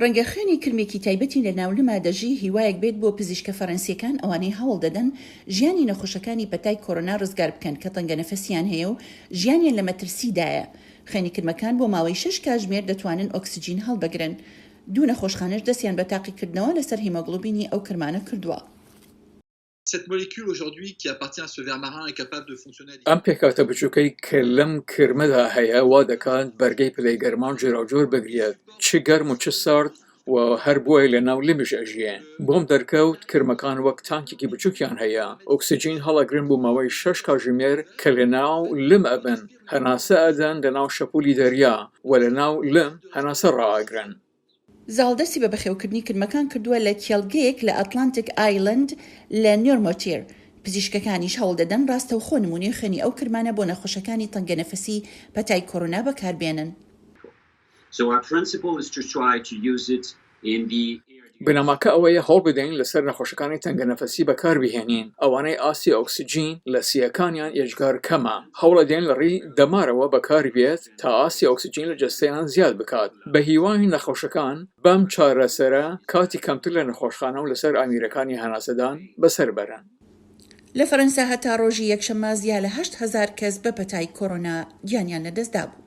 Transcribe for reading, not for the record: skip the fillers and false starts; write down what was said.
ڕەنگە خوێنی کرمێکی تایبەتی لە ناو لما دەژی هیوایەک بێت بۆ پزیشکە فەرەنسییەکان ئەوانەی هەوڵ دەدەن ژیانی نەخۆشەکانی پەتای کۆرۆنا ڕزگار بکەن کە تەنگەنەفەسیان هەیە و ژیانیان لە مەترسیدایە. خوێنی کرمەکان بۆ ماوەی شەش کاژمێر دەتوانن ئۆکسجین هەڵبگرن. دوو نەخۆشخانەش دەستیان بە تاقیکردنەوە لەسەر هیمۆگڵوبینی ئەو کرمانە کردووە. ئەم پێکهاتە بچووکەی کە لەم کرمەدا هەیە وا دەکات بەرگەی پلەی گەرما و جۆراوجۆر بگرێت، چ گەرم و چ سارد و هەر بۆیە لە ناو لمیش ئەژیێ. بۆم دەرکەوت کرمەکان وەک تانکێکی بچووکیان هەیە، ئۆکسجین هەڵئەگرن بۆ ماوەی شەش کاژمێر کە لە ناو لم ئەبن، هەناسە ئەدەن لە ناو شەپولی دەریا و لە ناو لم هەناسە ڕائەگرن. زاڵ دەستی بە بەخێوکردنی کرمەکان کردووە لە کێڵگەیەک لە ئەتلانتک ئایلەند لە نۆرمۆتیر، پزیشکەکانیش هەوڵدەدەن ڕاستەوخۆ نموونەی خوێنی ئەو کرمانە بۆ نەخۆشەکانی تەنگەنەفەسی پەتای کۆرۆنا بەکاربێنن. بنەماکە ئەوەیە هەوڵبدەین لەسەر نەخۆشەکانی تەنگەنەفەسی بەکاربهێنین، ئەوانەی ئاستی ئۆکسجین لە سییەکانیان ئێجگار کەمە، هەوڵەدەین لەڕێی دەمارەوە بەکاربێت تا ئاستی ئۆکسجین لە جەستەیان زیاد بکات، بەهیواین نەخۆشەکان بەم چارەسەرە کاتی کەمتر لە نەخۆشخانە و لەسەر ئامیرەکانی هەناسەدان بەسەر بەرن. لە فەرەنسا هەتا ڕۆژی یەکشەممە زیا لە 8000 کەس بە پەتای کۆرۆنا گیانیان لەدەستدابوو.